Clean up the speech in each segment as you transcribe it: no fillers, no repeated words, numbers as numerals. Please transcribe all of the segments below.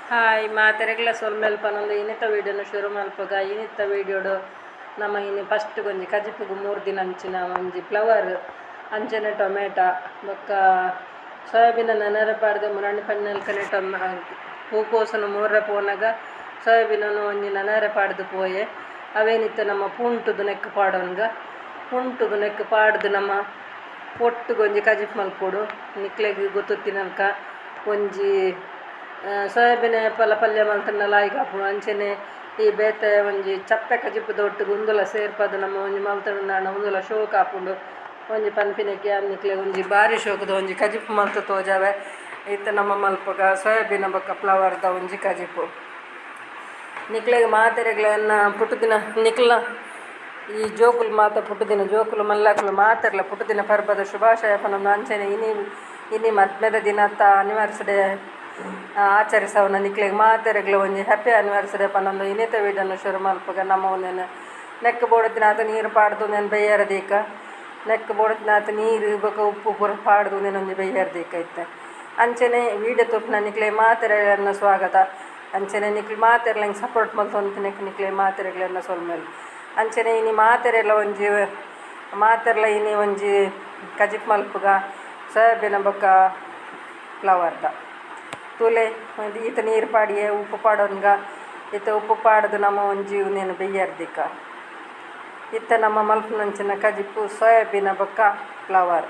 Hi ಮಾತೆರೆಗ್ಲ ಸೊಲ್ಮೆಲ್ ಪನೊಂದು ಇನಿತ ವೀಡಿಯೋನು ಶುರು ಮಲ್ಪುಗ. ಇನಿತ ವೀಡಿಯೋಡು ನಮ್ಮ ಇನಿ ಫಸ್ಟ್ ಒಂಜಿ ಕಜಿಪುಗು 3 ದಿನ ಅಂಚಿನ ಒಂಜಿ ಫ್ಲವರ್ ಅಂಚನೆ ಟೊಮೆಟೊ ಬೊಕ್ಕ ಸೋಯಾಬೀನ್ ನೆನರೆ ಪಾಡ್ದು ಮುರಾಣಿ ಪಣ್ಣಲ್ಕನೆ ಹೂಕೋಸನು ಮೂರ ಪೋನಗ ಸೋಯಾಬೀನನ್ನು ಒಂಜಿ ನೆನರೆ ಪಾಡ್ದು ಪೋಯೆ. ಅವೇನಿತ್ತ ನಮ್ಮ ಪುಂಟುದು ನೆಕ್ ಪಾಡೋನ್ಗ ಪುಂಟುದು ನೆಕ್ ಪಾಡ್ದು ನಮ್ಮ ಒಟ್ಟುಗೊಂಜಿ ಕಜಿಪು ಮಲ್ಪೊಡು. ನಿಕ್ಲೆಗ್ ಗೊತ್ತುತ್ತಿನಲ್ಕ ಒಂಜಿ ಸೋಯಾಬೀನ್ ಪಲ ಪಲ್ಯ ಮಲ್ತಂಡ ಲಾಯ್ಕ್ ಆಪುಂಡು. ಅಂಚನೆ ಈ ಬೇತೆ ಒಂಜಿ ಚಪ್ಪೆ ಕಜಿಪುದ ಒಟ್ಟುಗು ಉಂದುಲ ಸೇರ್ಪದು ನಮ್ಮ ಒಂಜಿ ಮಲ್ತಂಡ ಉಂದುಲ ಶೋಕ್ ಆಪುಂಡು. ಒಂಜಿ ಪನ್ಪಿನಕ್ಕೆ ನಿಕ್ಲೆಗ್ ಒಂಜಿ ಬಾರಿ ಶೋಕದ ಒಂಜಿ ಕಜಿಪು ಮಲ್ತು ತೋಜಾವೆ. ಇತ್ತೆ ನಮ್ಮ ಮಲ್ಪುಗ ಸೋಯಾಬೀನ್ ಬೊಕ್ಕ ಫ್ಲವರ್ದ ಒಂಜಿ ಕಜಿಪು. ನಿಕ್ಲೆಗ್ ಮಾತೆರೆಗ್ಲ ಪುಟ್ಟುದಿನ ನಿಕ್ಲ ಈ ಜೋಕುಲು ಮಾತ ಪುಟ್ಟುದಿನ ಜೋಕುಲು ಮಲ್ಲಕುಲು ಮಾತೆರ್ಲ ಪುಟ್ಟುದಿನ ಪರ್ಬದ ಶುಭಾಶಯ ಪನೊಂದು ಅಂಚನೆ ಇನಿ ಇನಿ ಮದ್ಮೆದ ದಿನತ್ತ ಆನಿವರ್ಸರಿ ಆಚರಿಸವನ ನಿಕ್ಲೆಗ್ ಮಾತೆರೆಗ್ಲ ಒಂಜಿ ಹ್ಯಾಪಿ ಆನಿವರ್ಸರಿ ಪನೊಂದು ಇನಿತ ವೀಡಿಯೋನು ಶುರು ಮಲ್ಪುಗ. ನಮ್ಮ ಒಂದೇನು ನೆಕ್ ಬೋಡತಿನಾತ ನೀರು ಪಾಡ್ದು ನೆನ್ ಬೆಯ್ಯರ ದೀಕ ನೆಕ್ ಬೋಡತಿನಾತ ನೀರು ಬೊಕ ಉಪ್ಪು ಪೂರ ಪಾಡ್ದು ಒಂಜಿ ಬೆಯ್ಯರ ದೀಕ ಇತ್ತೆ. ಅಂಚನೆ ವೀಡಿಯೋ ತೂಪಿನ ನಿಕ್ಲೆ ಮಾತೆರೆಗ್ಲ ಸ್ವಾಗತ. ಅಂಚನೆ ನಿಕ್ಲು ಮಾತೆರ್ಲ ಸಪೋರ್ಟ್ ಮಲ್ತೊಂದು ನೆಕ್ ನಿಕ್ಲೆ ಮಾತೆರೆಗ್ಲ ಸೊಲ್ಮೆಲ್. ಅಂಚನೆ ಇನಿ ಮಾತೆರೆಲ ಒಂಜಿ ಮಾತೆರ್ಲ ಇನಿ ಒಂಜಿ ಕಜಿಪ್ ಮಲ್ಪುಗ ಸೋಯಾಬೀನ್ ಬೊಕ್ಕ ಫ್ಲವರ್ದ ತೂಲೆ ಈತ ನೀರು ಪಾಡಿಯೆ ಉಪ್ಪು ಪಾಡೋನ್ಗ ಇತ್ತ ಉಪ್ಪು ಪಾಡ್ದು ನಮ್ಮ ಒಂಜಿ ಉಂದೆನ್ ಬೆಯ್ಯರ್ದಿಕ. ಇತ್ತ ನಮ್ಮ ಮಲ್ಪುನಂಚಿನ ಕಜಿಪು ಸೋಯಾಬೀನ್ ಬೊಕ್ಕ ಫ್ಲವರ್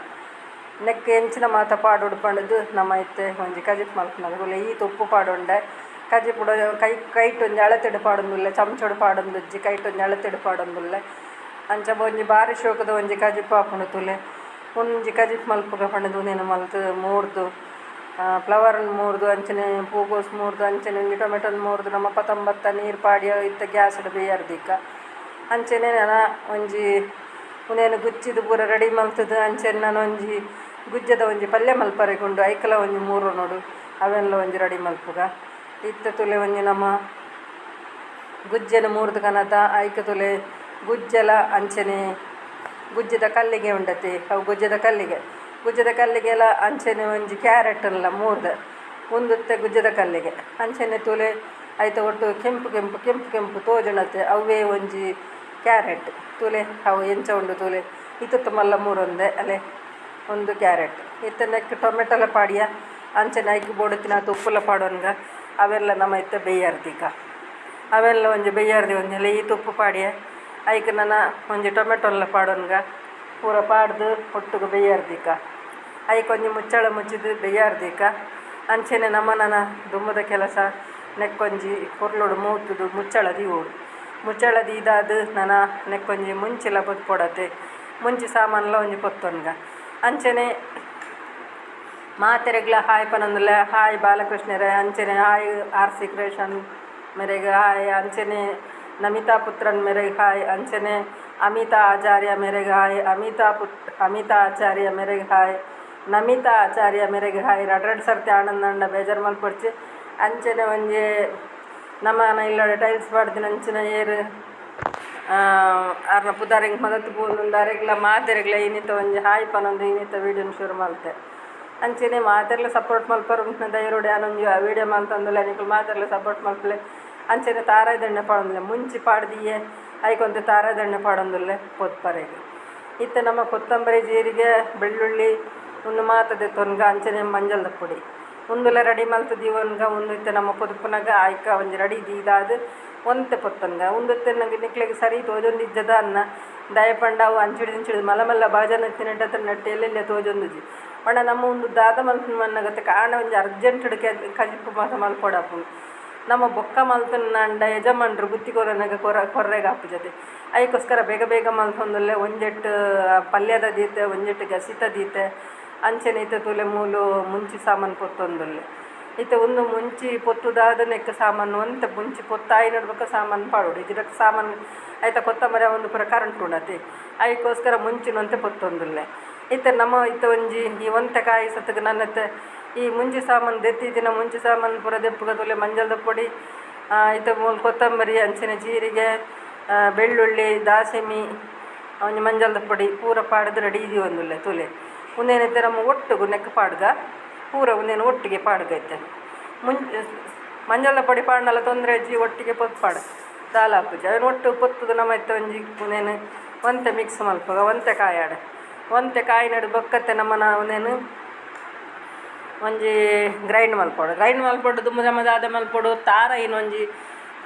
ನೆಕ್ ಎಂಚಿನ ಮಾತ ಪಾಡೋಡು ಪಂಡುದು ನಮ್ಮ ಇತ್ತೆ ಒಂಜಿ ಕಜಿಪು ಮಲ್ಪುನಗ ತೂಲೆ ಈತ ಉಪ್ಪು ಪಾಡೊಂಡೆ ಕಜಿಪುಡು ಕೈ ಕೈಟ್ ಒಂಜಿ ಅಳತೆಡ್ ಪಾಡೊಂದುಲ್ಲೆ ಚಮಚೊಡು ಪಾಡೊಂದುಜ್ಜಿ ಕೈಟ್ ಒಂಜಿ ಅಳತೆಡ್ ಪಾಡೊಂದುಲ್ಲೆ. ಅಂಚ ಒಂಜಿ ಬಾರಿ ಶೋಕದ ಒಂಜಿ ಕಜಿಪು ಆಪುಂಡು. ತೂಲೆ ಒಂಜಿ ಕಜಿಪು ಮಲ್ಪುಗ ಪಂಡುದು ಉಂದೆನ್ ಮಲ್ತ್ ಮೂರ್ದು ಫ್ಲವರ್ನ್ ಮೂರ್ದು ಅಂಚನೆ ಹೂಕೋಸು ಮೂರ್ದು ಅಂಚನೆ ಒಂಜಿ ಟೊಮೆಟೊನ್ ಮೂರ್ದು ನಮ್ಮ ಪತೊಂಬತ್ತ ನೀರು ಪಾಡಿಯ ಇತ್ತ ಗ್ಯಾಸ್ಡ್ ಬೇಯರ್ದಿಕ್ಕ. ಅಂಚನೆ ನನ ಒಂಜಿ ಉಂದೆನ್ ಗುಚ್ಚಿದ್ ಪೂರ ರೆಡಿ ಮಲ್ತುದು ಅಂಚನೆ ನನ ಒಂಜಿ ಗುಜ್ಜದ ಒಂಜಿ ಪಲ್ಯ ಮಲ್ಪರೆಗುಂಡು ಐಕಲ ಒಂಜಿ ಮೂರು ನೋಡು ಅವೆಲ್ಲ ಒಂಜಿ ರೆಡಿ ಮಲ್ಪುಗ. ಇತ್ತ ತೂಲೆ ಒಂಜಿ ನಮ್ಮ ಗುಜ್ಜೆನ ಮೂರ್ದು ಕನತ ಐಕ ತೂಲೆ ಗುಜ್ಜೆಲ ಅಂಚನೆ ಗುಜ್ಜದ ಕಲ್ಲಿಗೆ ಉಂಡತಿ ಅವು ಗುಜ್ಜದ ಕಲ್ಲಿಗೆ ಗುಜ್ಜದ ಕಲ್ಲಿಗೆಲ್ಲ ಅಂಚನೆ ಒಂಜಿ ಕ್ಯಾರೆಟ್ ಎಲ್ಲ ಮೂರ್ದು ಉಂದುತ್ತೆ ಗುಜ್ಜದ ಕಲ್ಲಿಗೆ. ಅಂಚನೆ ತೂಲೆ ಐತ ಒಟ್ಟು ಕೆಂಪು ಕೆಂಪು ಕೆಂಪು ಕೆಂಪು ತೋಜುಂಡತೆ ಅವೇ ಒಂಜಿ ಕ್ಯಾರೆಟ್. ತೂಲೆ ಅವು ಎಂಚ ಉಂಡು ತೂಲೆ ಇತ್ತತ್ತು ಮಲ್ಲ ಮೂರೊಂದೆ ಅಲೆ ಒಂದು ಕ್ಯಾರೆಟ್. ಇತ್ತ ನೆಕ್ ಟೊಮೆಟೊಲ ಪಾಡಿಯ ಅಂಚನೆ ಐಕ್ ಬೋಡುತ್ತಿನಾತ್ ಉಪ್ಪುಲ ಪಾಡೋನ್ಗ ಅವೆಲ್ಲ ನಮ್ಮ ಇತ್ತ ಬೇಯರ್ದಿಕ. ಅವೆಲ್ಲ ಒಂಜಿ ಬೇಯರ್ದಿ ಒಂಜಿ ಈತ್ ಉಪ್ಪು ಪಾಡಿಯ ಐಕ್ ನನ ಒಂಜಿ ಟೊಮೆಟೊಲ ಪಾಡೋನ್ಗ ಪೂರ ಪಾಡ್ದು ಒಟ್ಟುಗು ಬೇಯರ್ದಿಕ. ಐಕ್ ಒಂಜಿ ಮುಚ್ಚಳ ಮುಚ್ಚಿದು ಬೇಯರ್ದಿಕ. ಅಂಚನೆ ನಮ್ಮ ನನ ದುಂಬುದ ಕೆಲಸ ನೆಕ್ಕೊಂಜಿ ಪೊರ್ಲುಡು ಮೂತುದು ಮುಚ್ಚಳ ದೀವೊಡು. ಮುಚ್ಚಳ ದೀದಾದ್ ನನ ನೆಕ್ಕೊಂಜಿ ಮುಂಚಿಲ ಪೊಡತೆ ಮುಂಚಿ ಸಾಮಾನ್ಲ ಒಂಜಿ ಪೊತ್ತೊನ್ಗ. ಅಂಚನೆ ಮಾತೆರೆಗ್ಲ ಹಾಯ್ ಪನೊಂದುಲ್ಲೆ ಹಾಯ್ ಬಾಲಕೃಷ್ಣರೇ ಅಂಚನೆ ಹಾಯ್ ಆರ್ ಸಿ ಕ್ರಿಯೇಷನ್ ಮೇರೆಗ್ ಹಾಯ್ ಅಂಚನೆ ನಮಿತಾ ಪುತ್ರನ್ ಮೇರೆಗ್ ಹಾಯ್ ಅಂಚನೆ ಅಮಿತಾ ಆಚಾರ್ಯ ಮೇರೆಗ್ ಹಾಯ್ ಅಮಿತಾ ಆಚಾರ್ಯ ಮೇರೆಗ್ ಹಾಯ್ ನಮಿತಾ ಆಚಾರ್ಯ ಮೇರೆಗ್ ಹಾಯ್ ರಡ್ಡ್ ರಡ್ಡ್ ಸರ್ತಿ ಆನಂದಂಡ ಬೇಜಾರ್ ಮಲ್ಪೊಡ್ಚಿ. ಅಂಚನೆ ಒಂಜಿ ನಮನ ಇಲ್ಲಡೆ ಟೈಲ್ಸ್ ಪಾಡ್ದಿನ ಅಂಚಿನ ಏರ್ ಆರ್ನ ಪುದರ್ ಎಂಕ್ ಮದತ್ ಪೋವೊಂದುಂಡು ಅರೆಗ್ಲ ಮಾತೆರೆಗ್ಲ ಇನಿತ ಒಂಜಿ ಹಾಯ್ ಪನೊಂದು ಇನಿತ ವೀಡಿಯೋನ್ ಶುರು ಮಲ್ತೆ. ಅಂಚನೆ ಮಾತೆರ್ಲ ಸಪೋರ್ಟ್ ಮಲ್ಪರು ಧೈರ್ಯೊಡು ಯಾನ್ ಒಂಜಿ ವೀಡಿಯೋ ಮಲ್ತೊಂದುಲ್ಲೆ ನಿಕುಲು ಮಾತೆರ್ಲ ಸಪೋರ್ಟ್ ಮಲ್ಪುಲೆ. ಅಂಚನೆ ತಾರಾಯಿ ಪಾಡೊಂದುಲ್ಲೆ ಮುಂಚಿ ಪಾಡ್ದಿಯೆ ಐಕೊಂತೆ ತಾರಾಯಿ ಪಾಡೊಂದುಲ್ಲೆ ಪೊತ್ಪರೆಗ್. ಇತ್ತೆ ನಮ್ಮ ಕೊತ್ತಂಬರಿ ಜೀರಿಗೆ ಬೆಳ್ಳುಳ್ಳಿ ಉಂದು ಮಾತ ದೆತ್ತೊನ್ಗ ಅಂಚನೆ ಮಂಜಲ್ದ ಪೊಡಿ ಉಂದುಲ ರೆಡಿ ಮಲ್ತ್ ದೀವೊನ್ಗ. ಉಂದು ಇತ್ತೆ ನಮ್ಮ ಪೊದುಪುನಗ ಐಕ ಒಂಜಿ ರೆಡಿ ದೀದಾದ್ ಒಂತೆ ಪೊತ್ತೊನ್ಗ. ಉಂದು ಇತ್ತೆ ನಂಗೆ ನಿಕ್ಲೆಗ್ ಸರಿ ತೋಜೊಂದಿಜ್ಜದ ಅನ್ನ ದಾಯೆ ಪಂಡ ಅವು ಅಂಚಿಡ್ದು ಇಂಚಿಡ್ದು ಮಲ್ಲ ಮಲ್ಲ ಬಾಜನ ಇತ್ತಿನೆಟ್ ನೆಟ್ಟ್ ಎಲ್ಲೆಲ್ಲೆ ತೋಜೊಂದುಜ್ಜಿ. ಪಂಡ ನಮ್ಮ ಉಂದು ದಾದ ಮಲ್ಪುನ ಮನ್ನಗತ್ತೆ ಕಾಂಡ ಒಂಜಿ ಅರ್ಜೆಂಟ್ ಕಜಿಪು ಮಾತ ಮಲ್ಪೊಡಾಪುಂಡು. ನಮ್ಮ ಬೊಕ್ಕ ಮಲ್ತುಂಡ ಯಜಮಾನ್ರು ಬುತ್ತಿ ಕೊರನಗ ಕೊರ್ರೆಗ್ ಆಪುಜತೆ. ಐಕೋಸ್ಕರ ಬೇಗ ಬೇಗ ಮಲ್ತೊಂದುಲ್ಲೆ ಒಂಜೆಟ್ ಪಲ್ಯದ ದೀತೆ ಒಂಜೆಟ್ ಗಸಿತ ದೀತೆ ಅಂಚನೆ ಇತ್ತೆ ತೂಲೆ ಮೂಲು ಮುಂಚಿ ಸಾಮಾನು ಪೊತ್ತೊಂದುಲ್ಲೆ. ಇತ್ತೆ ಉಂದು ಮುಂಚಿ ಪೊತ್ತುದಾದ ನೆಕ್ ಸಾಮಾನು ಒಂತೆ ಮುಂಚಿ ಪೊತ್ತಾಯಿನಡ್ ಬೊಕ್ಕ ಸಾಮಾನು ಪಾಡೊಡು. ಇಜ್ಜಿಡ ಸಾಮಾನು ಐತ ಕೊತ್ತಂಬರಿ ಒಂದು ಪೂರ ಕರೆಂಟ್ ಉಂಡತೆ ಐಕೋಸ್ಕರ ಮುಂಚಿನಂತೆ ಪೊತ್ತೊಂದುಲ್ಲೆ. ಇತ್ತೆ ನಮ್ಮ ಇತ್ತೆ ಒಂಜಿ ಈ ಒಂತೆ ಕಾಯಿ ಸತ್ತಗ ನನ್ನತ್ತೆ ಈ ಮುಂಚಿ ಸಾಮಾನು ದೆತ್ತಿದಿನ ಮುಂಚಿ ಸಾಮಾನು ಪೂರ ದೆಪ್ಪುಗ ತೂಲೆ ಮಂಜಲ್ದ ಪೊಡಿ ಇತ್ತೆ ಮೂಲು ಕೊತ್ತಂಬರಿ ಅಂಚನೆ ಜೀರಿಗೆ ಬೆಳ್ಳುಳ್ಳಿ ದಾಸೆಮಿ ಒಂಜಿ ಮಂಜಲ್ದ ಪೊಡಿ ಪೂರ ಪಾಡ್ದು ರೆಡಿ ದೀವೊಂದುಲ್ಲೆ ತೂಲೆ. ಉಂದೇನಿತ್ತೆ ನಮ್ಮ ಒಟ್ಟುಗು ನೆಕ್ ಪಾಡ್ಗ ಪೂರ ಉಂದೆನ್ ಒಟ್ಟಿಗೆ ಪಾಡ್ಗ ಇತ್ತೆ ಮುಂಚೆ ಮಂಜಲ್ದ ಪೊಡಿ ಪಾಡ್ಂಡಲ ತೊಂದರೆ ಇಜ್ಜಿ ಒಟ್ಟಿಗೆ ಪೊತ್ಪಾಡು ದಾಲ ಆಪುಜಿ ಅವೆನ್ ಒಟ್ಟು ಪೊತ್ತುದು ನಮ ಇತ್ತೆ ಒಂಜಿ ಉಂದೆನ್ ಒಂತೆ ಮಿಕ್ಸ್ ಮಲ್ಪುಗ ಒಂತೆ ಕಾಯಾಡ್ ಒಂತೆ ಕಾಯಿನಡ್ ಬೊಕ್ಕತ್ತೆ ನಮನ ಉಂದೆನ್ ಒಂಜಿ ಗ್ರೈಂಡ್ ಮಲ್ಪೊಡು. ಗ್ರೈಂಡ್ ಮಲ್ಪೊಡು ದುಂಬು ನಮ ದಾದ ಮಲ್ಪೊಡು ತಾರಾಯಿನ ಒಂಜಿ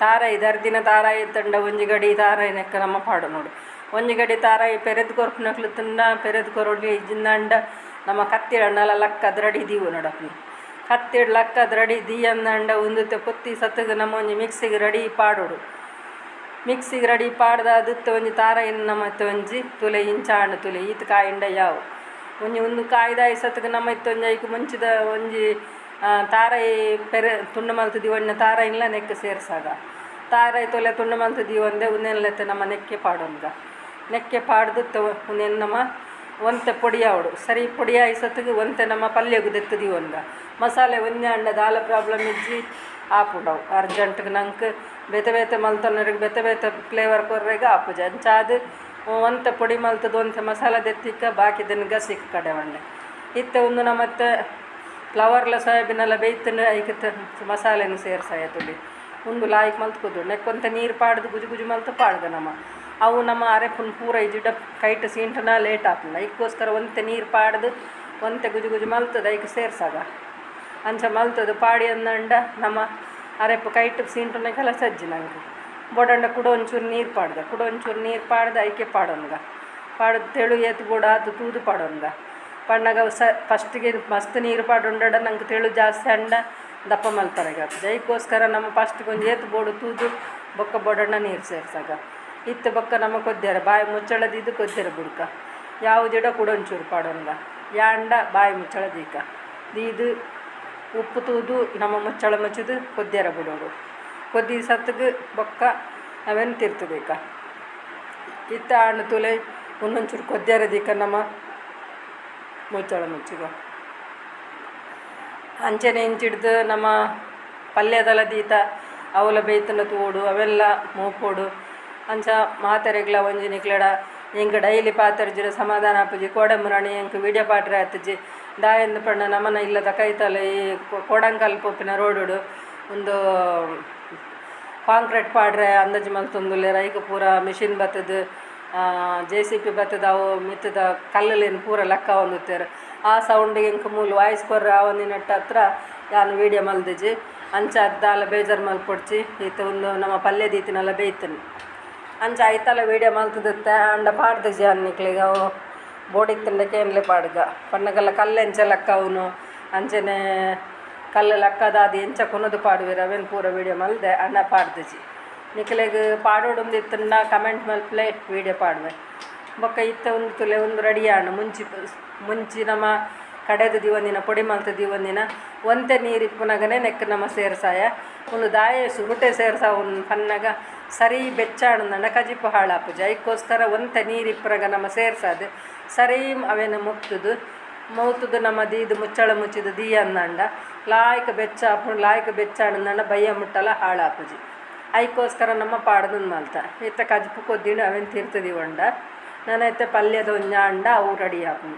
ತಾರಾಯಿ ದರ್ದಿನ ತಾರಾಯಿ ಇತ್ತಂಡ ಒಂಜಿ ಗಡಿ ತಾರಾಯಿ ನೆಕ್ಕ ನಮ್ಮ ಪಾಡೊನೊಡು. ಒಂಜಿ ಗಡಿ ತಾರಾಯಿ ಪೆರೆದ್ ಕೊರ್ಪುನಕ್ಲು ತಿಂಡ ಪೆರೆದ್ ಕೊರೊಲಿ ಇಜ್ಜಿಂದಾಂಡ ನಮ್ಮ ಕತ್ತಿಡಂಡಲ ಲಕ್ಕದ್ ರೆಡಿ ದೀವೊನೊಡು ಅಪ್ಲು ಕತ್ತಿಡ್ ಲಕ್ಕದ್ ರೆಡಿ ದೀಯಂದಾಂಡ ಉಂದುತ್ತೆ ಪೊತ್ತಿ ಸತ್ತುಗ್ ನಮ್ಮ ಒಂಜಿ ಮಿಕ್ಸಿಗ್ ರೆಡಿ ಪಾಡೊಡು. ಮಿಕ್ಸಿಗ್ ರೆಡಿ ಪಾಡ್ದಾದ್ ಇತ್ತೆ ಒಂಜಿ ತಾರಾಯಿನ್ ನಮತ್ತೆ ಒಂಜಿ ತುಲೆ ಇಂಚಾಂಡ್ ತುಲೆ ಈತ್ ಕಾಯಿಂಡ ಯಾವು ಒಂಜಿ ಉಂದು ಕಾಯ್ದಾಯಿ ಸತ್ಗ್ ನಮ್ಮ ಇತ್ತೆ ಒಂಜಿ ಐಕ್ ಮುಂಚಿದ ಒಂಜಿ ತಾರಾಯಿ ಪೆರೆ ತುಂಡು ಮಲ್ತ್ ದೀವೊನ್ನ ತಾರಾಯಿನ್ಲ ನೆಕ್ಕ್ ಸೇರ್ಸಾಗ ತಾರಾಯಿ ತೊಲೆ ತುಂಡು ಮಲ್ತ್ ದೀವೊಂದೆ ಉಂದೆನ್ಲೆತ್ತ ನಮ್ಮ ನೆಕ್ಕೆ ಪಾಡೊನ್ಗ ನೆಕ್ಕೆ ಪಾಡ್ದು ಉಂದೆನ್ ನಮ್ಮ ಒಂತೆ ಪೊಡಿ ಆವೊಡು ಸರಿ ಪೊಡಿ ಆಯಿ ಸತ್ಗ್ ಒಂತೆ ನಮ್ಮ ಪಲ್ಯಗ್ ದೆತ್ತ್ ದೀವೊನ್ಗ ಮಸಾಲೆ ಒಂಜಿ ಆಂಡ ದಾಲ ಪ್ರಾಬ್ಲಮ್ ಇಜ್ಜಿ ಆಪುಂಡು ಅವು ಅರ್ಜೆಂಟ್ಗ್ ನಂಕ್ ಬೇತೆ ಬೇತೆ ಮಲ್ತೊನರೆಗ್ ಬೇತೆ ಬೇತೆ ಫ್ಲೇವರ್ ಕೊರ್ರೆಗ್ ಆಪುಜಿ ಅಂಚಾದ್ ಒಂತೆ ಪೊಡಿ ಮಲ್ತ್ದ್ ಒಂತೆ ಮಸಾಲೆ ದೆತ್ತಿಕ್ಕ ಬಾಕಿದೆನ್ ಗಸಿಕ್ ಕಡೆವೊಂಡೆ ಇತ್ತೆ ಉಂದು ನಮತ್ತೆ ಫ್ಲವರ್ಲ ಸೋಯಾಬೀನೆಲ್ಲ ಬೇಯ್ತುಂಡು ಐಕ್ ಮಸಾಲೆನ್ ಸೇರ್ಸಾಯ ತುಲಿ ಉಂದು ಲಾಯ್ಕ್ ಮಲ್ತ್ ಕುದ್ದು ನೆಕ್ ಒಂತೆ ನೀರು ಪಾಡ್ದು ಗುಜು ಗುಜು ಮಲ್ತ್ ಪಾಡ್ಗ ನಮ ಅವು ನಮ್ಮ ಅರೆಪುನ್ ಪೂರ ಇಜಿಡ ಕೈಟ್ ಸೀಂಟನ ಲೇಟ್ ಆಪುಂಡು ಐಕ್ಕೋಸ್ಕರ ಒಂತೆ ನೀರು ಪಾಡ್ದು ಒಂತೆ ಗುಜು ಗುಜು ಮಲ್ತದ ಐಕ್ ಸೇರ್ಸಾಗ ಅಂಚ ಮಲ್ತದು ಪಾಡಿ ಅಂದಂಡ ನಮ್ಮ ಅರೆಪು ಕೈಟ್ ಸೀಂಟುನ ಕೆಲಸ ಅಜ್ಜಿ ನಂಗೆ ಬೋಡಂಡ ಕುಡ ಒಂಚೂರು ನೀರು ಪಾಡ್ದ ಕುಡ ಒಂಚೂರು ನೀರು ಪಾಡ್ದು ಐಕೆ ಪಾಡೊನ್ಗ ಪಾಡ್ದು ತೆಳು ಏತ್ ಬೋಡು ಆತು ತೂದು ಪಾಡೊನ್ಗ ಪಣ್ಣಗ ಸ ಫಸ್ಟಿಗೆ ಮಸ್ತ್ ನೀರು ಪಾಡೊಂಡಡ ನಂಗೆ ತೆಳು ಜಾಸ್ತಿ ಅಂಡ ದಪ್ಪ ಮಲ್ಪರೆಗ್ ಆಪುಜಿ ಐಕ್ಕೋಸ್ಕರ ನಮ್ಮ ಫಸ್ಟ್ಗೆ ಒಂಜಿ ಏತ್ ಬೋಡು ತೂದು ಬೊಕ್ಕ ಬೋಡಂಡ ನೀರು ಸೇರ್ಸಾಗ ಇತ್ತೆ ಬೊಕ್ಕ ನಮ್ಮ ಕೊದ್ಯರ ಬಾಯಿ ಮುಚ್ಚಳ ದೀದು ಕೊದ್ಯರ ಬುಡ್ಕ ಯಾವುದಿಡ ಕುಡ ಒಂಚೂರು ಪಾಡೊನ್ಗ ಯಾಂಡ ಬಾಯಿ ಮುಚ್ಚಳ ದೀಕ ದೀದು ಉಪ್ಪು ತೂದು ನಮ್ಮ ಮುಚ್ಚಳ ಮುಚ್ಚಿದು ಕೊದ್ಯರ ಬಿಡೋಡು ಕೊದ್ದಿ ಸತ್ಗ್ ಬೊಕ್ಕ ಅವೆನ್ ತಿರ್ತದೀಕ ಇತ್ತೆ ಆಂಡ ತುಲೆ ಒಂದೊಂಚೂರು ಕೊದ್ಯರ ದೀಕ ನಮ್ಮ ಮುಚ್ಚಳ ಮುಚ್ಚಿಗ ಅಂಚನೆ ಇಂಚಿಡ್ದು ನಮ್ಮ ಪಲ್ಯದಲ ದೀತ ಅವಲ ಬೇಯ್ತನ ತೂಡು ಅವೆಲ್ಲ ಮೋಪೊಡು ಅಂಚ ಮಾತೆರೆಗ್ಲ ಒಂಜಿ ನಿಕ್ಲೆಡ ಎಂಕ್ ಡೈಲಿ ಪಾತೆರ್ಜಿಡ ಸಮಾಧಾನ ಆಪುಜಿ ಕೋಡೆ ಮುರಾಣಿ ಎಂಕ್ ವೀಡಿಯೋ ಪಾಡ್ರೆ ಆತುಜಿ ದಾಯೆಂದ್ ಪಂಡ ನಮನ ಇಲ್ಲದ ಕೈತಲ್ ಈ ಕೋಡಂಕಲ್ ಪೋಪಿನ ರೋಡುಡು ಉಂದು ಕಾಂಕ್ರೀಟ್ ಪಾಡ್ರೆ ಅಂದಾಜು ಮಲ್ತೊಂದುಲ್ಲೆರ್ ಐಕ್ ಪೂರ ಮಿಷಿನ್ ಬತ್ತುದು J C P ಬತ್ತುದು ಅವು ಮಿತ್ತುದ ಕಲ್ಲುಲೆನ್ ಪೂರ ಲಕ್ಕಾವೊಂದಿತ್ತೆರ್ ಆ ಸೌಂಡಿಗೆ ಎಂಕ್ ಮೂಲು ವಾಯ್ಸ್ ಕೊರ್ರೆ ಆವಂದಿನೆಟ್ಟ ಹತ್ರ ಯಾನ್ ವೀಡಿಯೋ ಮಲ್ದಿಜಿ ಅಂಚ ದಾಲ ಬೇಜಾರ್ ಮಲ್ಪೊಡ್ಚಿ ಇತ್ತೆ ಉಂದು ನಮ್ಮ ಪಲ್ಯ ದೀತಿನಲ್ಲ ಬೇಯ್ತುಂಡು ಅಂಚ ಐತಲ ವೀಡಿಯೋ ಮಲ್ತುದಿತ್ತೆ ಆಂಡ ಪಾಡ್ದಿಜಿ ಯಾನ್ ನಿಕ್ಲೆಗ್ ಅವು ಬೋಡಿತ್ತುಂಡ ಕೇನ್ಲೆ ಪಾಡ್ಗ ಪನ್ನಗಲ ಕಲ್ಲು ಎಂಚ ಲಕ್ಕಾವುನು ಅಂಚನೆ ಕಲ್ಲು ಲಕ್ಕದಾದ್ ಎಂಚ ಕೊನೊದು ಪಾಡುವೆರ್ ಅವೆನ್ ಪೂರ ವೀಡಿಯೋ ಮಲ್ದೆ ಆಂಡ ಪಾಡ್ದಿಜಿ ನಿಕ್ಲೆಗ್ ಪಾಡೊಡುಂದು ಇತ್ತುಂಡ ಕಮೆಂಟ್ ಮಲ್ಪುಲೆ ವೀಡಿಯೋ ಪಾಡುವೆ ಬೊಕ್ಕ ಇತ್ತೆ ಉಂದು ತುಲೆ ಉಂದು ರೆಡಿ ಆಂಡ್ ಮುಂಚಿ ಮುಂಚಿ ನಮ ಕಡೆದು ದೀವೊಂದಿನ ಪೊಡಿ ಮಲ್ತ್ ದೀವೊಂದಿನ ಒಂತೆ ನೀರು ಇಪ್ಪುನಗನೆ ನೆಕ್ಕ್ ನಮ ಸೇರ್ಸಾಯ ಉಂದು ದಾಯೆ ಸುರುಟೆ ಸೇರ್ಸಾವುನ್ ಪನ್ನಗ ಸರಿ ಬೆಚ್ಚ ಆಂಡ ಕಜಿಪು ಹಾಳಾಪುಜಿ ಐಕ್ಕೋಸ್ಕರ ಒಂತೆ ನೀರು ಇಪ್ಪುನಗ ನಮ ಸೇರ್ಸಾದ್ ಸರಿ ಅವೆನ್ ಮುಕ್ತುದು ಮೌತುದು ನಮ ದೀದ್ ಮುಚ್ಚಳ ಮುಚ್ಚಿದ್ ದೀಯಂದಾಂಡ ಲಾಯ್ಕ್ ಬೆಚ್ಚ ಆಪುಂಡು ಲಾಯ್ಕ್ ಬೆಚ್ಚ ಆಂಡ ಬಯ್ಯ ಮುಟ್ಟಲ ಹಾಳಾಪುಜಿ ಐಕ್ಕೋಸ್ಕರ ನಮ್ಮ ಪಾಡ್ದು ಮಲ್ತ ಇತ್ತೆ ಕಜಿಪು ಕೊದ್ದಿನ ಅವೆನ್ ತಿರ್ತ್ ದೀವೊಂಡ ನನ ಇತ್ತೆ ಪಲ್ಯದ ಒಂಜಿ ಆಂಡ ಅವು ರೆಡಿ ಆಪುಂಡು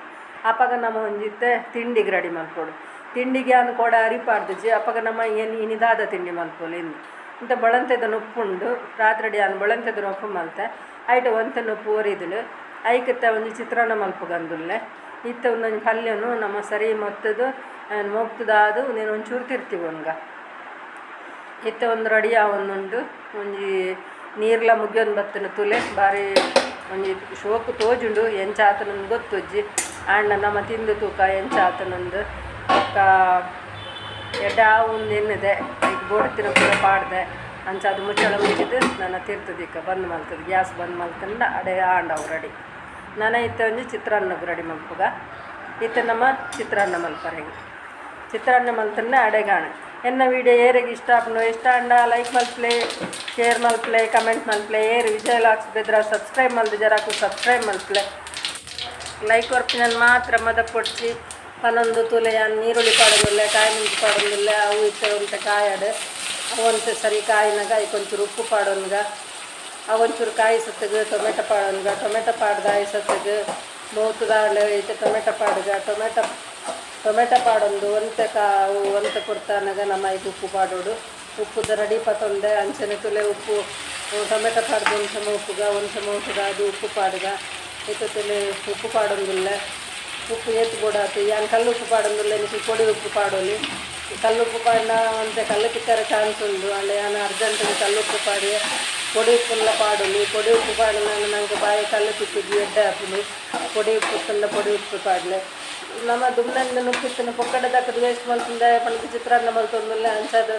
ಅಪಗ ನಮ ಒಂಜಿ ಇತ್ತೆ ತಿಂಡಿಗ್ ರೆಡಿ ಮಲ್ಪೊಡು ತಿಂಡಿಗೆ ಯಾನ್ ಕೋಡೆ ಅರಿ ಪಾಡ್ದಿಜಿ ಅಪಗ ನಮ ಏನ್ ಇನಿ ದಾದ ತಿಂಡಿ ಮಲ್ಪೊಲಿ ಇಂದ್ ಇಂತ ಬೊಳಂತೆದ ನುಪ್ಪುಂಡು ರಾತ್ರೆಡ್ ಯಾನ್ ಬೊಳಂತೆದ ನುಪ್ಪು ಮಲ್ತೆ ಐಟ್ ಒಂತೆ ನುಪ್ಪು ಒರಿದುಂಡು ಐಕಿತ್ತೆ ಒಂಜಿ ಚಿತ್ರಾನ್ನ ಮಲ್ಪುಗಂದುಲ್ಲೆ ಇತ್ತೆ ಉಂದೊಂಜಿ ಪಲ್ಯನು ನಮ್ಮ ಸರಿ ಮೊತ್ತುದು ಮೊಕ್ತುದಾದ್ ಉಂದೆನ್ ಒಂಚೂರು ತಿರ್ತಿವೊನ್ಗ ಇತ್ತೆ ಒಂದು ರೆಡಿ ಆವೊಂದುಂಡು ಒಂಜಿ ನೀರ್ಲ ಮುಗಿಯೊಂದು ಬತ್ತುಂಡು ತುಲೆ ಬಾರಿ ಒಂಜಿ ಶೋಕು ತೋಜುಂಡು ಎಂಚ ಆತುಂಡು ಗೊತ್ತುಜ್ಜಿ ಆಂಡ ನಮ ತಿಂದು ತೂಕ ಎಂಚ ಆತುಂಡು ಬೊಕ್ಕ ಎಡ್ಡೆ ಆವುಂದು ಎನ್ನುದೆ ಐಕ್ ಬೋಡುತ್ತಿನ ಪೂರ ಪಾಡ್ದೆ ಅಂಚಾದ್ ಮುಚ್ಚಳ ಮುಚ್ಚಿದ್ ನನ ತಿರ್ತುದಿಕ್ಕ ಬಂದ್ ಮಲ್ತುದು ಗ್ಯಾಸ್ ಬಂದ್ ಮಲ್ತುಂಡ ಅಡೆ ಆಂಡ ಅವು ರೆಡಿ ನನ ಇತ್ತೆ ಒಂಜಿ ಚಿತ್ರಾನ್ನಗ್ ರೆಡಿ ಮಲ್ಪುಗ ಇತ್ತೆ ನಮ ಚಿತ್ರಾನ್ನ ಮಲ್ಪರೆಗ್ ಚಿತ್ರಾನ್ನ ಮಲ್ತುಂಡ ಅಡೆಗಾಣ ಎನ್ನ ವೀಡಿಯೋ ಏರೆಗ್ ಇಷ್ಟ ಆಪುಂಡು ಇಷ್ಟ ಆಂಡ ಲೈಕ್ ಮಲ್ಪುಲೆ ಶೇರ್ ಮಲ್ಪುಲೆ ಕಮೆಂಟ್ ಮಲ್ಪುಲೆ ಏರ್ ವಿಜಯ್ ವ್ಲಾಗ್ಸ್ ಬೆದ್ರ ಸಬ್ಸ್ಕ್ರೈಬ್ ಮಲ್ದಿಜರ ಸಬ್ಸ್ಕ್ರೈಬ್ ಮಲ್ಪುಲೆ ಲೈಕ್ ಕೊರ್ಪಿನನ್ ಮಾತ್ರ ಮದಪೊಡ್ಚಿ ಪನೊಂದು ತುಲೆ ಯಾನ್ ನೀರುಳ್ಳಿ ಪಾಡೊಂದುಲ್ಲೆ ಕಾಯಿ ಮುಂಚಿ ಪಾಡೊಂದುಲ್ಲೆ ಅವು ಇತ್ತೆ ಒಂತೆ ಕಾಯಡ್ ಅವು ಒಂತೆ ಸರಿ ಕಾಯಿನಾಗ ಐಕ್ ಒಂಚೂರು ಉಪ್ಪು ಪಾಡೊನ್ಗ ಅವು ಒಂಚೂರು ಕಾಯಿ ಸತ್ತಗ್ ಟೊಮೆಟೊ ಪಾಡೊನ್ಗ ಟೊಮೆಟೊ ಪಾಡ್ದ್ ಆಯಿ ಸತ್ತಗ್ ಮೂತುದಾಂಡ ಇತ್ತೆ ಟೊಮೆಟೊ ಪಾಡ್ಗ ಟೊಮೆಟೊ ಟೊಮೆಟೊ ಪಾಡೊಂದು ಒಂತೆ ಕಾ ಅವು ಒಂತೆ ಪೊರ್ತಾನಗ ನಮ ಐಕ್ ಉಪ್ಪು ಪಾಡೊಡು. ಉಪ್ಪುದ ರೆಡಿ ಪತ್ತೊಂದೆ ಅಂಚನೆ ತುಲೆ ಉಪ್ಪು ಟೊಮೆಟೊ ಪಾಡ್ದು ಒಂದು ಸಮ ಉಪ್ಪುಗ ಒಂದು ಸಮ ಉಪ್ಪುಗ ಅದು ಉಪ್ಪು ಪಾಡುಗ ಇತ್ತೆ ತುಲೆ ಉಪ್ಪು ಪಾಡೊಂದುಲ್ಲೆ ಉಪ್ಪು ಏತ್ ಬೋಡಾತು ಯಾನ್ ಕಲ್ಲು ಉಪ್ಪು ಪಾಡೊಂದುಲ್ಲೆ ನಿಕುಲು ಪೊಡಿ ಉಪ್ಪು ಪಾಡೊಲಿ ಕಲ್ಲುಪ್ಪು ಪಾಡ್ನ ಒಂತೆ ಕಲ್ಲು ತಿಕ್ಕರೆ ಚಾನ್ಸ್ ಉಂಡು ಆಂಡ ಯಾನ್ ಅರ್ಜೆಂಟ್ ಕಲ್ಲುಪ್ಪು ಪಾಡಿಯೆ ಪೊಡಿ ಉಪ್ಪುನ್ಲ ಪಾಡೊಲಿ ಪೊಡಿ ಉಪ್ಪು ಪಾಡಿನ ನಂಗೆ ಬಾಯಿ ಕಲ್ಲು ತಿಕ್ಕುಜಿ ಎಡ್ಡೆ ಆಪುಂಡು ಪೊಡಿ ಉಪ್ಪು ಇತ್ತುಂಡ ಪೊಡಿ ಉಪ್ಪು ಪಾಡ್ಲೆ ನಮ ದುಮ್ನಂದ ನುಪ್ಪಿತ್ತುನ ಪೊಕ್ಕಡೆ ದಕ್ಕದ ವೇಸ್ಟ್ ಮಲ್ಪುಂದೆ ಪಂಡ ಚಿತ್ರಾನ್ನ ಮಲ್ತೊಂದುಲ್ಲೆ ಅಂಚಾದ್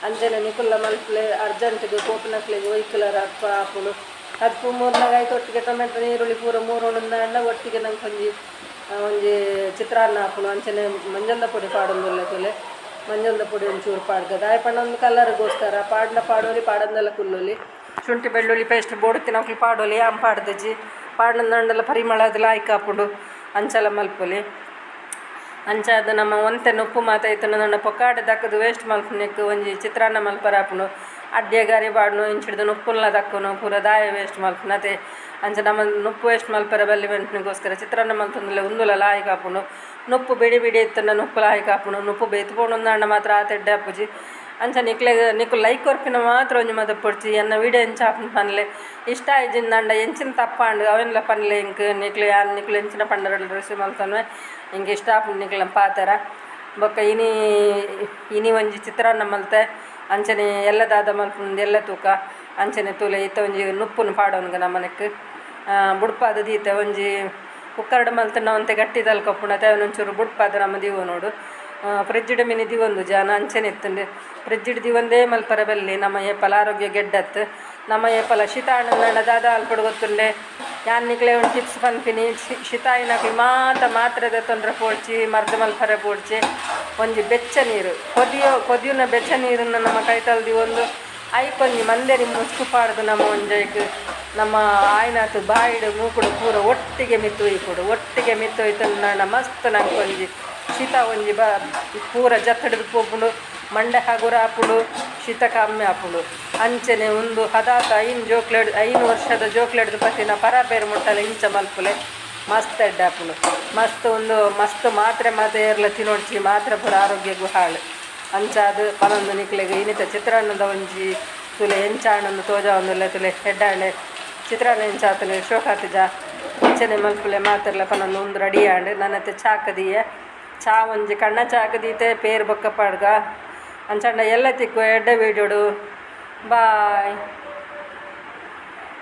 ಅಂಚನೆ ನಿಕುಲ್ಲ ಮಲ್ಪುಲೆ ಅರ್ಜೆಂಟ್ಗ್ ಪೋಪುನಕ್ಲೆಗ್ ಒಯ್ಕುಲರ ಅಪ್ಪ ಆಪುಂಡು ಕಜ್ಪು ಮೂರ್ನಾಗ ಐತ ಒಟ್ಟಿಗೆ ಟೊಮೆಟೊ ನೀರುಳ್ಳಿ ಪೂರ ಮೂರುಂಡು ಒಟ್ಟಿಗೆ ನಂಗೆ ಒಂಜಿ ಒಂಜಿ ಚಿತ್ರಾನ್ನ ಆಪುಂಡು ಅಂಚನೆ ಮಂಜಲ್ದ ಪೊಡಿ ಪಾಡೊಂದುಲ್ಲೆ ತೂಲೆ ಮಂಜಲ್ದ ಪೊಡಿ ಒಂಚೂರು ಪಾಡ್ಗ ದಾಯೆ ಪಂಡ ಒಂದು ಕಲರ್ಗೋಸ್ಕರ ಪಾಡ್ನ ಪಾಡೊಲಿ ಪಾಡಂದಲ ಕುಲ್ಲೊಲಿ ಶುಂಠಿ ಬೆಳ್ಳುಳ್ಳಿ ಪೇಸ್ಟ್ ಬೋಡುತ್ತಿನಕ್ಲು ಪಾಡೊಲಿ ಆಂ ಪಾಡ್ದಜಿ ಪಾಡ್ನಂಡಲ ಪರಿಮಳ ಅದು ಲಾಯ್ಕ್ ಆಪುಂಡು ಅಂಚಲ ಮಲ್ಪೊಲಿ ಅಂಚಾದ್ ನಮ್ಮ ಒಂತೆ ನುಪ್ಪು ಮಾತ ಇತ್ತುಂಡ ಪೊಕ್ಕಾಡೆ ದಕ್ಕದು ವೇಸ್ಟ್ ಮಲ್ಪುನೆಕ್ ಒಂಜಿ ಚಿತ್ರಾನ್ನ ಮಲ್ಪರ ಆಪುಂಡು ಅಡ್ಡೆ ಪಾಡ್ನು ಇಂಚಿಡ್ದು ನುಪ್ಪುನ್ಲ ದಕ್ಕುನು ಪೂರ ದಾಯ ವೇಸ್ಟ್ ಮಲ್ಪುನು ಅತೆ ಅಂಚ ನಮ್ಮ ನುಪ್ಪು ವೇಸ್ಟ್ ಮಲ್ಪರ ಬಲ್ಲಿ ಪನ್ಪಿನಗೋಸ್ಕರ ಚಿತ್ರಾನ್ನ ಮಲ್ತೊಂದುಲ್ಲೆ ಉಂದುಲ ಲಾಯ್ಕ್ ಆಪುಂಡು ನುಪ್ಪು ಬಿಡಿ ಬಿಡಿ ಇತ್ತುಂಡ ನುಪ್ಪು ಲಾಯ್ಕ್ ಆಪುಂಡು ನುಪ್ಪು ಬೇತೆ ಪೋಂಡುಂದಾಂಡ ಮಾತ್ರ ಆತ್ ಎಡ್ಡೆ ಆಪುಜಿ ಅಂಚ ನಿಕ್ಲೆಗ್ ನಿಕುಲು ಲೈಕ್ ಕೊರ್ಪಿನ ಮಾತ್ರ ಒಂಜಿ ಮದಪೊಡ್ಚಿ ಎನ್ನ ವೀಡಿಯೋ ಎಂಚ ಆಪುಂಡು ಪನ್ಲೆ ಇಷ್ಟ ಆಯಿಜಿಂದಾಂಡ ಎಂಚಿನ ತಪ್ಪಾಂಡ್ ಅವೆನ್ಲ ಪನ್ಲೆ ಎಂಕ್ ನಿಕ್ಲು ಯಾನ್ ನಿಕ್ಲು ಎಂಚಿನ ಪಂಡರಲ್ಲ ರೆಸಿಪಿ ಮಲ್ತೊನ್ವೆ ಎಂಕ್ ಇಷ್ಟ ಆಪುಂಡು ನಿಕ್ಲೆನ ಪಾತೆರ ಬೊಕ್ಕ ಇನಿ ಇನಿ ಒಂಜಿ ಚಿತ್ರಾನ್ನ ಮಲ್ತೆ ಅಂಚನೆ ಎಲ್ಲೆ ದಾದ ಮಲ್ಪುಂಡು ಎಲ್ಲೆ ತೂಕ ಅಂಚನೆ ತೂಲೆ ಇತ್ತೆ ಒಂಜಿ ನುಪ್ಪುನು ಪಾಡೊನ್ಗ ನಮನೆಕ್ ಬುಡ್ಪಾದ್ ದೀತೆ ಒಂಜಿ ಕುಕ್ಕರ್ಡ್ ಮಲ್ತ್ಂಡ ಒಂತೆ ಗಟ್ಟಿ ದಲ್ಕ ಉಪ್ಪುಂಡು ಅತೆ ಅವೆನ್ ಒಂಚೂರು ಬುಡ್ಪಾದ್ ನಮ ದೀವೊನೊಡು ಫ್ರಿಜ್ಡ್ ಮಿನಿ ದೀವೊಂದು ಜಾನ ಅಂಚನೆ ಇತ್ತುಂಡು ಫ್ರಿಜ್ಡ್ ದೀವೊಂದೇ ಮಲ್ಪರೆ ಬಲ್ಲಿ ನಮ ಏಪಲ ಆರೋಗ್ಯ ಗೆಡ್ಡತ್ತು ನಮ ಏಪಲ ಶೀತ ಆಂಡ ದಾದ ಮಲ್ಪೊಡು ಗೊತ್ತುಂಡೆ ಯಾನ್ ನಿಕ್ಲೆ ಒಂಜಿ ಟಿಪ್ಸ್ ಪನ್ಪಿನಿ ಶೀತ ಆಯಿನಕ್ಲು ಮಾತ ಮಾತ್ರೆ ದೆತ್ತೊಂಡ್ರೆ ಪೋಡ್ಚಿ ಮರ್ದ್ ಮಲ್ಪರೆ ಪೋಡ್ಚಿ ಒಂಜಿ ಬೆಚ್ಚ ನೀರು ಕೊದಿಯೋ ಕೊದಿಯುನ ಬೆಚ್ಚ ನೀರನ್ನು ನಮ್ಮ ಕೈತಲ್ ದೀವೊಂದು ಐಕೊಂಜಿ ಮಂದೆರಿ ಮುಚ್ಕು ಪಾಡ್ದು ನಮ್ಮ ಒಂಜೈಕ್ ನಮ್ಮ ಆಯ್ನಾತ್ ಬಾಯಿಡ್ ಮೂಕುಡು ಪೂರ ಒಟ್ಟಿಗೆ ಮಿತ್ತ್ ಒಯ್ಪೊಡು ಒಟ್ಟಿಗೆ ಮಿತ್ತ್ ಒಯ್ತುಂಡ ಮಸ್ತ್ ನಂಕ್ ಒಂಜಿ ಶೀತ ಒಂಜಿ ಬ ಪೂರ ಜತ್ತುಡ್ದು ಪೋಪುಂಡು ಮಂಡೆ ಹಗುರ ಆಪುಂಡು ಶೀತ ಕಮ್ಮಿ ಆಪುಂಡು ಅಂಚನೆ ಉಂದು ಹದಾತ ಐನ್ ಜೋಕ್ಲೆಡ್ 5 ವರ್ಷದ ಜೋಕ್ಲೆಡ್ದು ಪತ್ತಿನ ಪರಬೇರ್ ಮುಟ್ಟಲ ಇಂಚ ಮಲ್ಪುಲೆ ಮಸ್ತ್ ಎಡ್ಡೆ ಆಪುಂಡು ಮಸ್ತ್ ಉಂದು ಮಸ್ತ್ ಮಾತ್ರೆ ಮಾತ ಏರ್ಲ ತಿನೊಡ್ಚಿ ಮಾತ್ರೆ ಪೂರ ಆರೋಗ್ಯಗು ಹಾಳು ಅಂಚಾದ್ ಪನೊಂದು ನಿಕ್ಲೆಗ್ ಇನಿತ ಚಿತ್ರಾನ್ನದ ಒಂಜಿ ತುಲೆ ಎಂಚಾಂಡ್ ತೋಜಾವೊಂದುಲ್ಲೆ ತುಲೆ ಎಡ್ಡೆ ಚಿತ್ರಾನ್ನ ಎಂಚ ಆತುಂಡು ಶೋಕಾತಿಜ ಅಂಚನೆ ಮಲ್ಪುಲೆ ಮಾತೆರ್ಲ ಪನೊಂದು ಉಂದು ರೆಡಿ ಆಂಡ್ ನನತ್ ಚಾಕ್ ದೀಯೆ ಚಾ ಒಂಜಿ ಕಣ್ಣ ಚಾಕ್ ದೀತೆ ಪೇರ್ ಬೊಕ್ಕ ಪಾಡ್ಗ ಅಂಚಾಂಡ ಎಲ್ಲೆ ತಿಕ್ಕುವ ಎಡ್ಡೆ ವೀಡಿಯೋಡು ಬಾಯ್.